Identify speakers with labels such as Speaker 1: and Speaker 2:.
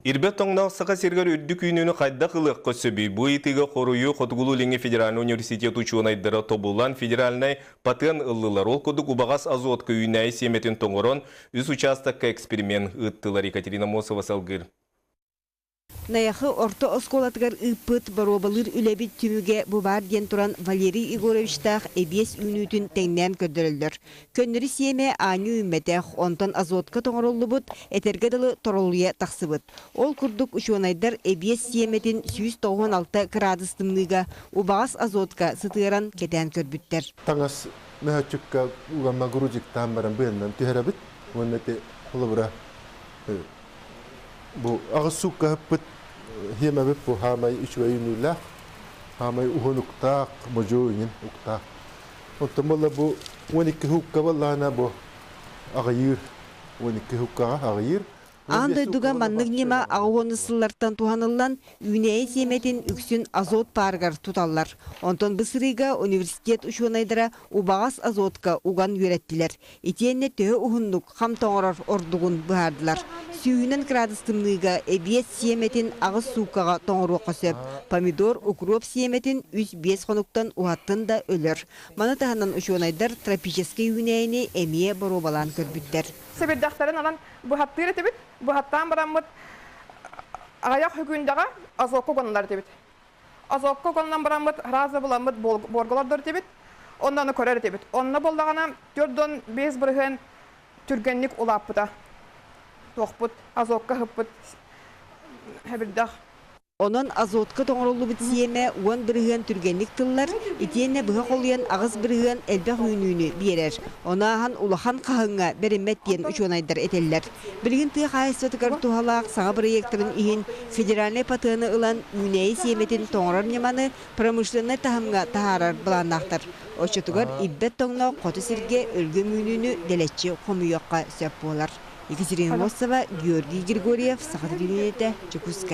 Speaker 1: Ирбэт тоҥноох Саха сиригэр үрдүк үүнүүнү хайдах ылыахха сөбүй? Бу ыйытыыга хоруйу Хотугулуу-Илиҥҥи федеральнай университет учуонайдара тобулан, федеральнай патент ыллылар. Ол курдук убаҕас азотка үүнээйи сиэмэтин тоҥорон, үс учаастакка эксперимент ыыттылар. Екатерина Мосова салгыыр.
Speaker 2: Найахы орто оскуолатыгар ыыппыт боруобалыыр үлэбит түмүгэ бу баар диэн туран Валерий Егоровичтаах эбиэс үүнүүтүн тэҥнээн көрдөрөллөр. Көннөрү сиэмэ аанньа үүммэтэх, онтон азотка тоҥоруллубут, этэргэ дылы торолуйа тахсыбыт. Ол курдук учуонайдар эбиэс сиэмэтин 196 кыраадыс тымныыга убаҕас азотка сытыаран кэтээн көрбүттэр.
Speaker 3: Таҥас мөһөччүккэ угамма грузиктаан баран быаннан түһэрэбит. Уонна ити холобура бу аҕыс суукка ыппыт хиэмэбит бу хаамай үчүгэй үүнүүлээх, хаамай уһун уктаах, модьу иҥин уктаах. Оттон буолла бу 12 һуукка буоллаҕына бу аҕыйыыр, 12 һууккаҕа аҕыйыыр.
Speaker 2: Аан
Speaker 3: 15
Speaker 2: дойдуга
Speaker 3: суукка буолла
Speaker 2: маннык
Speaker 3: вообще
Speaker 2: ньыма
Speaker 3: даҕаны.
Speaker 2: аҕыс сыллартан туһаныллан, үүнээйи сиэмэтин үксүн азот паарыгар туталлар. Онтон бу сырыыга университет учуонайдара убаҕас азотка уган үөрэттилэр. Итиэннэ төһө уһуннук хам тоҥорор ордугун быһаардылар. Сүүһүнэн кыраадыс тымныыга эбиэс сиэмэтин аҕыс сууккаҕа тоҥоруохха сөп. Помидор, укроп сиэмэтин үс-биэс хонуктан уһаттын да өлөр. Маны таһынан учуонайдар тропическай үүнээйини эмиэ боруобалаан көрбүттэр.
Speaker 4: Сэбирдэхтэрин ылан быһаттыыр этибит. Быһаттаан бараммыт аҕыйах үкүндэҕэ азокка уганылар этибит. Азокка уганынан бараммыт раза буламмыт буоргалар этибит. Онно аны көрөр этибит. Онно буоллаҕына 4,5% түргэнник улааппыта. Туохпут азокка ыһыппыт хэбирдэх.
Speaker 2: Онон азотка тоҥоруллубут сиэмэ 10% түргэнник тыллар, итиэннэ быһа холуйан 8% элбэх үүнүүнү биэрэр. Ону ааһан улахан хаһыҥҥа бэриммэт диэн учуонайдар этэллэр. Билигин тыа хаһаайыстыбатыгар туһалаах саҥа бырайыактарын иһин федеральнай патыаны ылан үүнээйи сиэмэтин тоҥорор ньыманы промышленнай таһымҥа таһаарар былааннаахтар. Оччотугар ирбэт тоҥноох хоту сиргэ өлгөм үүнүүнү дэлэччи хомуйуохха сөп буолар. Екатерина Мосова, Георгий Григорьев, Саха телевидениетэ, Дьокуускай.